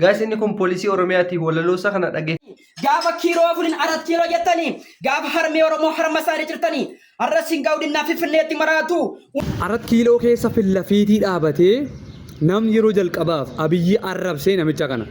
Guys, inni kun poolisii Oromiyaati. Walaloo isaa kana dhagee. Gaafa kiiloo afuriin arat kiiloo jettanii, gaafa harmee Oromoo harma isaanii cirtanii, har'a sin gaa'udinnaa Finfinneetti maraatu. Arat Kiiloo keessa fillafiitii dhaabatee namni yeroo jalqabaaf Abiyyi arrabsee namicha kana.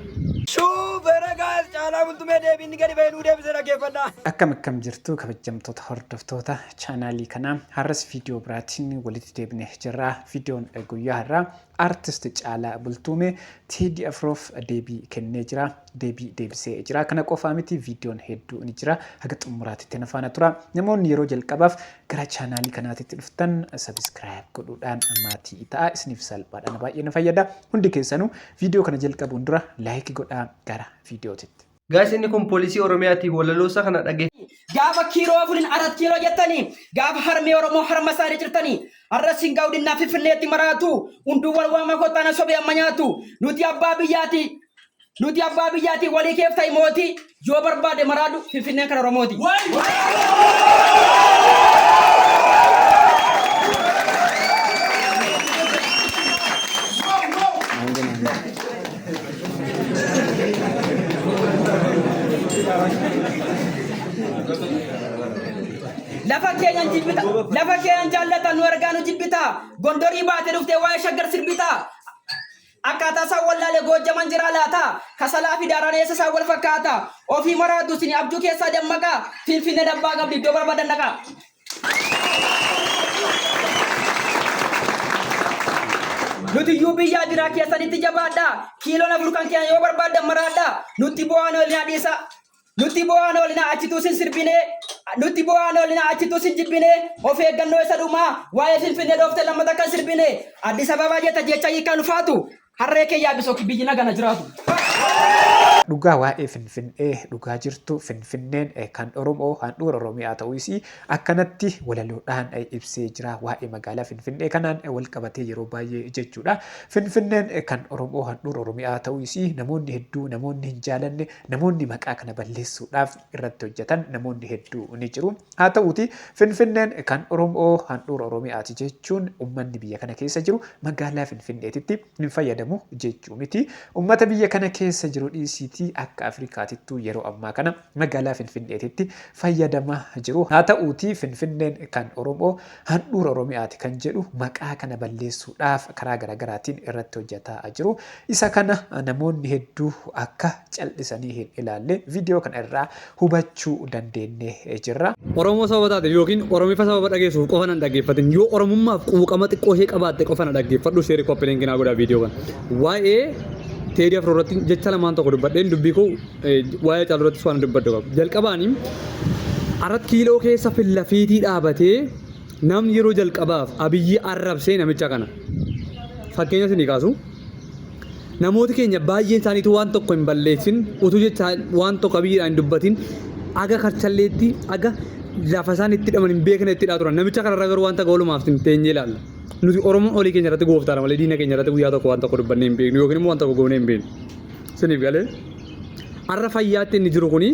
Shuufeera gaa'el Caalaa Bultumee deebiin gadi ba'ee nuu deebise dhaggeeffadhaa. Akkam akkam jirtu, kabajamtoota hordoftoota chaanaalii kanaa? Har'as viidiyoo biraatiin walitti deebinee jirra. Viidiyoon guyyaa har'aa Artist Caalaa Bultuumee Teedii Afroof deebii kennee jira. Deebii deebisee jira. Kana qofaa miti, viidiyoon hedduu ni jira. Haga xumuraatitti na faana tura. Namoonni yeroo jalqabaaf gara chaanaalii kanaatitti dhuftan subscribe godhuudhaan maatii ta'a. Isiniif salphaadha. Na baay'ee na fayyada. Hundi keessanuu viidiyoo kana jalqabuun dura like godhaa gara viidiyootitti. Guys, inni kun poolisii Oromiyaati. Walaloo isaa kana dhagee. Gaafa kiiloo afuriin arat kiiloo jettanii, gaafa harmee Oromoo harma isaanii cirtanii, har'a sin gaa'udinnaa Finfinneetti maraatu. Hunduu wal waama kottaa na sobee amma nyaatu. Nuti abbaa biyyaati. Nuti abbaa biyyaati, walii keef ta'i mootii. Yoo barbaade maraadu, Finfinneen kan Oromooti. Lafa keenyan jibbita, lafa keenyan jaallata, nu argaa nu jibbita. Gondorii baatee dhuftee waa'ee Shaggar sirbita. Akkaataa isaan wallaale Goojjaman jiraa laata? Kasalaa fi daaraan eessa isaan wal fakkaata? Ofii maraatu isin abjuu keessaa dammaqaa. Finfinneen abbaa qabdi, iddoo barbaadan dhaqaa. Nuti iyyuu biyyaa jiraa keessanitti jabaadha. Kiiloon afur kan keenya, yoo barbaaddan maraadha. Nutti bu'aan oolinaa dhiisa. Nutti bu'aan oolinaa, achituu sin sirbinee. Nutti bu'aan oolinaa, achituu sin jibbinee. Of eeggannoo isa dhumaa, waa'ee Finfinnee dhooftee lammata kan sirbine. Addis Ababaa jetta jecha hiikaan ulfaatu. Harree kee yaabisoo biyyi nagana jiraatu. Dhugaa waa'ee Finfinnee, dhugaa jirtu, Finfinneen kan Oromoo handhuura Oromiyaa ta'uu isii akkanatti walaloodhaan ibsee jira. Waa'ee magaalaa Finfinnee kanaan wal qabatee yeroo baay'ee jechuudha. Finfinneen kan Oromoo handhuura Oromiyaa ta'uu isii namoonni hedduu, namoonni hin jaalanne, namoonni maqaa kana balleessuudhaaf irratti hojjetan namoonni hedduu ni jiru. Haa ta'uuti Finfinneen kan Oromoo handhuura Oromiyaati jechuun uummanni biyya kana keessa jiru magaalaa Finfinneetitti hin fayyadamu jechuu miti. Uummata biyya kana keessa jiru dhiisiitii akka Afrikaatittuu yeroo ammaa kana magaalaa Finfinneetitti fayyadamaa jiru. Haa ta'uutii Finfinneen kan Oromoo handhuura Oromiyaati kan jedhu maqaa kana balleessuudhaaf karaa garaagaraatiin irratti hojjetaa jiru. Isa kana namoonni hedduu akka cal'isanii hin ilaalle viidiyoo kana irraa hubachuu dandeenyee jirra. Oromoo sababa taateef yookiin Oromifa sababa dhageessuuf qofa nan dhaggeeffatin. Yoo Oromummaaf quuqama xiqqoo ishee qabaatte qofa na dhaggeeffadhu. Share, copy link naa godhaa viidiyoo kana. Waa'ee Teedii Afroo irratti jecha lamaan tokko dubbadheen dubbii koo waa'ee Caaluu irrattis waan dubbadhu qabu. Jalqabaani Arat Kiiloo keessa fillafiitii dhaabatee namni yeroo jalqabaaf Abiyyi arrabsee namicha kana. Fakkeenya isinii kaasu. Namooti keenya baay'een isaaniitu waan tokko hin balleessin, utuu jecha waan tokko Abiyyiidhaan hin dubbatin aga karchalleetti, aga lafa isaan itti hidhaman hin beekne itti hidhaa turan. Namicha kanarra garuu wanta oolumaaf hin teenyee ilaalla. Nuti Oromoon olii keenya irratti gooftaadha malee diina keenya irratti guyyaa tokko waan tokko dubbannee hin beeknu yookiin immoo waan tokko goonee hin beeknu. Isiniif galee? Har'a fayyaatti inni jiru kuni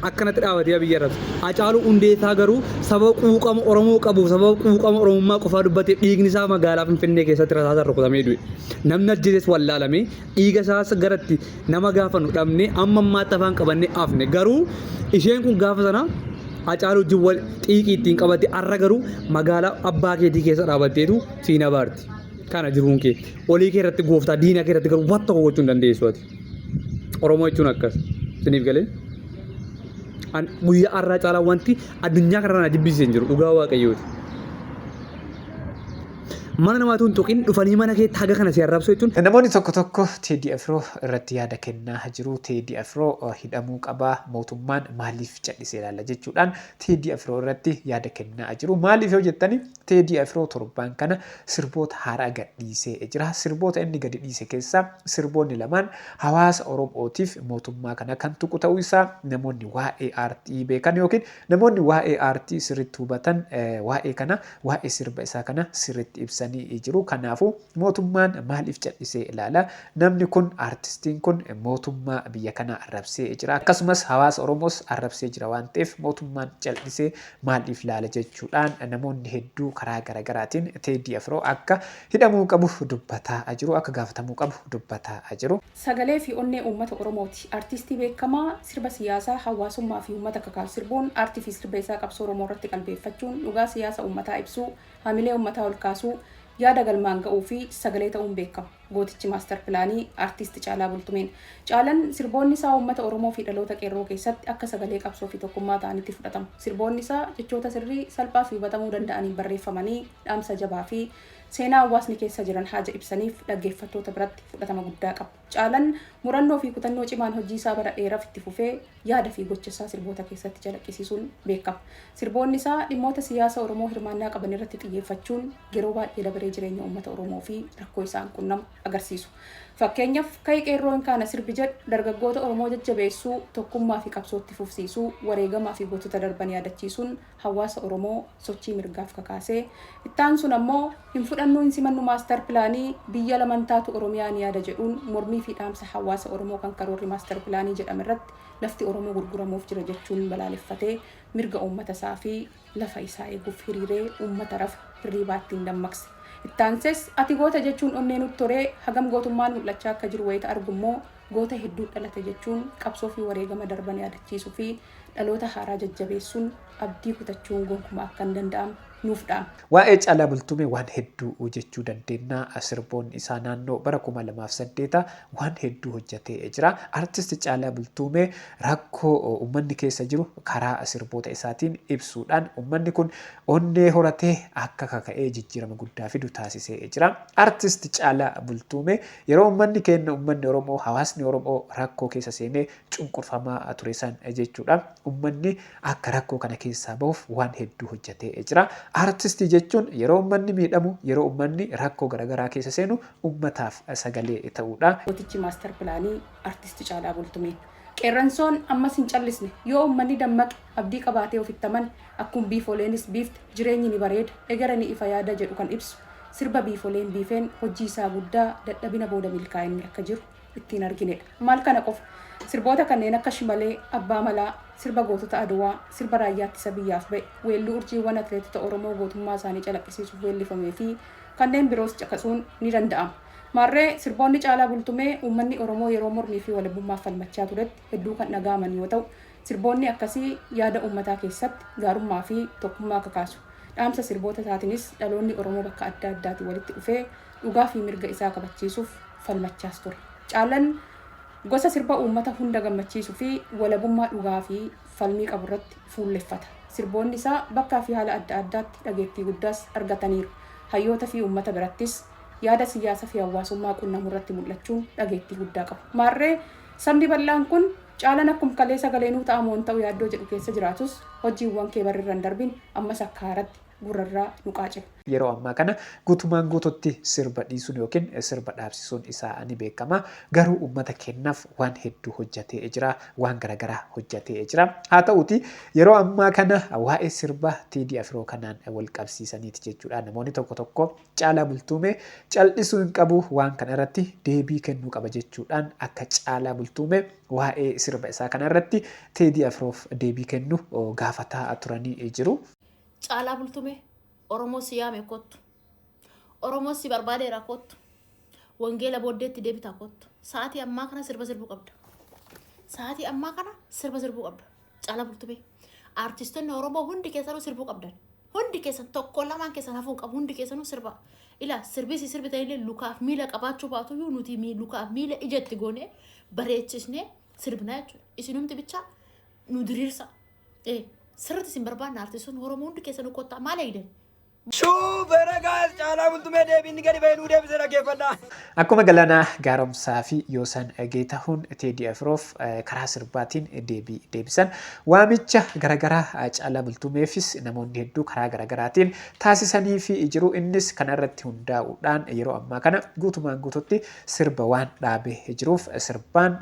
akkanatti dhaabatee Abiyyi arrabsa. Hacaaluu Hundeessaa garuu sababa quuqama Oromoo qabuuf, sababa quuqama Oromummaa qofaa dubbatee dhiigni isaa magaalaa Finfinnee keessatti rasaasaan rukutamee du'e. Namni ajjeeses wallaalamee dhiiga isaas garatti nama gaafannu dhabnee amma ammaatti afaan qabannee hafne. Garuu isheen kun gaafa sana Hacaaluu wajjin wal xiiqii ittiin qabatte, har'a garuu magaalaa abbaa keetii keessa dhaabatteetu siin abaarti. Kana jiruun kee. Olii kee irratti gooftaa, diina kee irratti garuu waan tokko gochuu hin dandeessu ati. Oromoo jechuun akkas. Isiniif galee? An guyyaa har'aa caalaa wanti addunyaa kanarraa na jibbisiise hin jiru. Dhugaa Waaqayyooti. Mana namaatu hin tuqin, dhufanii mana keetti haga kana si arrabsuu jechuun Namoonni tokko tokko Teedii Afroo irratti yaada kennaa jiru. Teedii Afroo hidhamuu qaba. Mootummaan maaliif callisee ilaala jechuudhaan Teedii Afroo irratti yaada kennaa jiru. Maaliif yoo jettani, Teedii Afroo torbaan kana sirboota haaraa gadhiisee jira. Sirboota inni gadi dhiise keessaa sirboonni lamaan hawaasa Oromootiif mootummaa kana kan tuqu ta'uu isaa namoonni waa'ee aartii beekan yookiin namoonni waa'ee aartii sirriitti hubatan waa'ee kana, waa'ee sirba isaa kana sirriitti ibsanii ibsanii jiru. Kanaafuu mootummaan maaliif cal'isee ilaala? Namni kun aartistiin kun mootummaa biyya kanaa arrabsee jira. Akkasumas hawaasa Oromoos arrabsee jira waan ta'eef mootummaan cal'isee maaliif laala jechuudhaan namoonni hedduu karaa garagaraatiin Teedii Afroo akka hidhamuu qabu dubbataa jiru. Akka gaafatamuu qabu dubbataa jiru. Sagalee fi onnee uummata Oromooti. Artiistii beekamaa sirba siyaasaa, hawaasummaa fi uummata kakaasu sirbuun aartii fi sirba isaa qabsoo Oromoo irratti qalbeeffachuun dhugaa siyaasa uummataa ibsuu, hamilee uummataa ol kaasuu, yaada galmaan ga'uu fi sagalee ta'uun beekama. Gootichi maastar pilaanii Artiist Caalaa Bultumeen. Caalan sirboonni isaa uummata Oromoo fi dhaloota qeerroo keessatti akka sagalee qabsoo fi tokkummaa ta'anitti fudhatamu. Sirboonni isaa jechoota sirrii, salphaa fi hubatamuu danda'aniin barreeffamanii dhaamsa jabaa fi seenaa hawaasni keessa jiran haaja ibsaniif dhaggeeffattoota biratti fudhatama guddaa qabu. Caalan murannoo fi kutannoo cimaan hojii isaa bara dheeraf itti fufee yaada fi gocha isaa sirboota keessatti calaqqisiisuun beekama. Sirboonni isaa dhimmoota siyaasa Oromoo hirmaannaa qaban irratti xiyyeeffachuun yeroo baay'ee dabaree jireenya uummata Oromoo fi rakkoo isaan qunnamu agarsiisu. Fakkeenyaf, Ka'i Qeerroo hin kaana sirbi jedhu dargaggoota Oromoo jajjabeessuu, tokkummaa fi qabsoo itti fufsiisuu, wareegamaa fi gootota darban yaadachiisuun hawaasa Oromoo sochii mirgaaf kakaase. Itti aansuun ammoo Hin fudhannuu hin simannu maastar pilaanii, biyya lama hin taatu Oromiyaan yaada jedhuun mormii fi dhaamsa hawaasa Oromoo kan karoorri maastar pilaanii jedhame irratti lafti Oromoo gurguramuuf jira jechuun balaaleffatee mirga uummata isaa fi lafa isaa eeguuf hiriiree uummata rafe hirriibaa ittiin dammaqse. Itti aansees ati goota jechuun onnee nutti horee hagam gootummaan mul'achaa akka jiru wayita argu immoo goota hedduu dhalate jechuun qabsoo fi wareegama darban yaadachiisuu fi dhaloota haaraa jajjabeessuun abdii kutachuun gonkumaa akka hin danda'amne nuuf dhaama. Waa'ee Caalaa Bultumee waan hedduu jechuu dandeenna. Sirboonni isaa naannoo bara 2008 waan hedduu hojjatee jira. Artist Caalaa Bultumee rakkoo ummanni keessa jiru karaa sirboota isaatiin ibsuudhaan ummanni kun onnee horatee akka kaka'ee jijjiirama guddaa fidu taasisee jira. Artist Caalaa Bultumee yeroo ummanni keenna ummanni Oromoo hawaasni Oromoo rakkoo keessa seenee cunqurfamaa ture san jechuudha. Ummanni akka rakkoo kana keessaa bahuuf waan hedduu hojjatee jira. Artistii jechuun yeroo ummanni miidhamu, yeroo ummanni rakkoo garagaraa keessa seenu ummataaf sagalee ta'uudha. Gootichi Maastar Pilaanii Artist Caalaa Bultumeen. Qeerransoon ammas hin callisne. Yoo ummanni dammaqe, abdii qabaatee ofitti amane, akkum biifoleenis biifte, jireenyi ni bareeda, egera ni ifa yaada jedhu kan ibsu sirba biifoleen biifeen hojii isaa guddaa dadhabina booda milkaa'inni akka jiru ittiin arginedha. Maal kana qofa! Sirboota kanneen akka Shimalee, Abbaa Malaa, sirba gootota Adwaa, sirba raayyaa ittisa biyyaaf ba'e, weelluu urjiiwwan atileetota Oromoo gootummaa isaanii calaqqisiisuuf weellifamee fi kanneen biroos caqasuun ni danda'ama. Maarree, sirboonni Caalaa Bultumee uummanni Oromoo yeroo mormii fi walabummaaf falmachaa turetti hedduu kan dhaga'aman yoo ta'u, sirboonni akkasii yaada uummataa keessatti gaarummaa fi tokkummaa kakaasu. Dhaamsa sirboota isaatiinis dhaloonni Oromoo bakka adda addaatii walitti dhufee dhugaa fi mirga isaa kabachiisuuf falmachaas ture. Caalan gosa sirba uummata hunda gammachiisu fi walabummaa dhugaa fi falmii qabu irratti fuulleffata. Sirboonni isaa bakkaa fi haala adda addaatti dhageettii guddaas argataniiru. Hayyoota fi uummata birattis yaada siyaasa fi hawaasummaa qunnamu irratti mul'achuun dhageettii guddaa qabu. Maarree, sabni bal'aan kun Caalan akkum kalee sagalee nuu ta'a moo hin ta'u yaaddoo jedhu keessa jiraatus hojiiwwan kee barri irra hin darbin ammas akka haaratti gurrarraa nu qaacilu. Yeroo ammaa kana guutumaan guututti sirba dhiisuun yookiin sirba dhaabsisuun isaa ni beekama. Garuu uummata keennaaf waan hedduu hojjatee jira. Waan garagaraa hojjatee jira. Haa ta'uuti yeroo ammaa kana waa'ee sirba Teedii Afiroo kanaan wal qabsiisaniiti jechuudha. Namoonni tokko tokko Caalaa Bultuumee caldhisuu hin qabu waan kana irratti deebii kennuu qaba jechuudhaan akka Caalaa Bultuumee waa'ee sirba isaa kana irratti Teedii Afiroof deebii kennu gaafataa turanii jiru. Caalaa Bultumee Oromoo si yaame kottu. Oromoo si barbaadeera kottu. Wangeela booddeetti deebitaa kottu. Sa'aatii ammaa kana sirba sirbuu qabda. Sa'aatii ammaa kana sirba sirbuu qabda. Caalaa Bultumee. Aartistonni Oromoo hundi keessanuu sirbuu qabdan. Hundi keessan tokko lamaan keessan hafuu hin qabu. Hundi keessanuu sirba. Ilaa sirbisi sirbitanillee lukaaf miila qabaachuu baatuyyuu nuti lukaaf miila ija itti goonee bareechisnee sirbinaa jechuudha. Isinumti bichaa nu diriirsa. Ee sirriitti isin barbaanna artistoonni Oromoo hundi keessanuu kottaa maal eegdan? Shuufeera gaa'el Caalaa Bultumee deebii inni gadi ba'ee nuu deebise dhaggeeffadhaa. Akkuma Galaanaa Gaaromsaa fi Yoosan Geetahuun Teedii Afroof karaa sirbaatiin deebii deebisan waamicha garagaraa Caalaa Bultumeefis namoonni hedduu karaa garagaraatiin taasisaniifi jiru. Innis kana irratti hundaa'uudhaan yeroo ammaa kana guutumaan guututti sirba waan dhaabee jiruuf sirbaan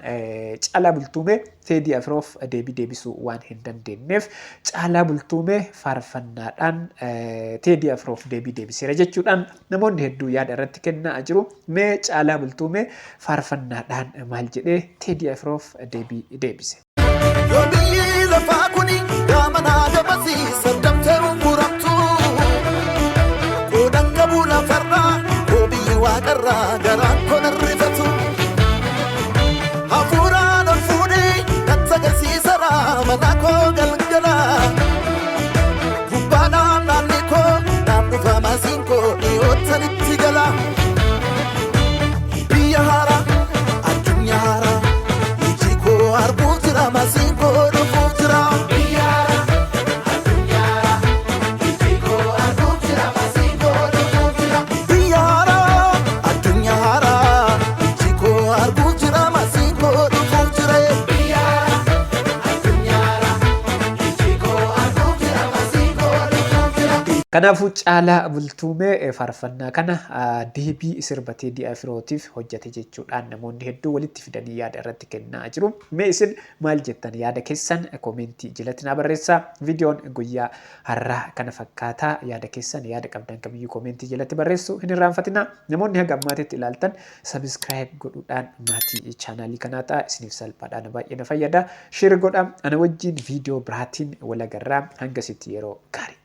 Caalaa Bultumee Teedii Afroof deebii deebisuu waan hin dandeenneef Caalaa Bultuumee faarfannaadhaan Teedii Afroof deebii deebiseera jechuudhaan namoonni hedduu yaada irratti kennaa jiru. Mee Caalaa Bultuumee faarfannaadhaan maal jedhee Teedii Afroof deebii deebise? Yoo biyyi lafaa kuni gaamanaa gamasii sardamtee muramtu qoodan qabu lafarraa koo biyyi waaqarraa garaan koo narrifatu hafuuraan ol fuudhee natti agarsiisara mana koo galgala gubbaadhaan naanni koo naan dhufa masiin koo dhiyoottanitti gala biyya haaraa addunyaa haaraa iji koo arguuf jira masiin koo dhufuuf jira. Biyya haaraa addunyaa haaraa iji koo arguuf jira masiin koo dhufuuf jira. Biyya haaraa addunyaa haaraa iji koo arguuf jira masiin koo dhufuuf jira. Biyya haaraa addunyaa haaraa iji koo arguuf jira masiin koo dhufuuf jira. Kanaafuu Caalaa Bultuumee faarfannaa kana deebii sirba Teedii Afrootiif hojjate jechuudhaan namoonni hedduu walitti fidanii yaada irratti kennaa jiru. Mee isin maal jettan yaada keessan koomeentii jalatti naa barreessaa. Viidiyoon guyyaa har'aa kana fakkaata. Yaada keessan yaada qabdan kamiyyuu koomeentii jalatti barreessuu hin irraanfatinaa. Namoonni haga ammaatitti ilaaltan subscribe godhuudhaan maatii chaanaalii kanaa ta'a. Isiniif salphaadhaan baay'ee na fayyada. Share godhaa. Ana wajjin viidiyoo biraatiin wal agarraa. Hangasitti yeroo gaarii.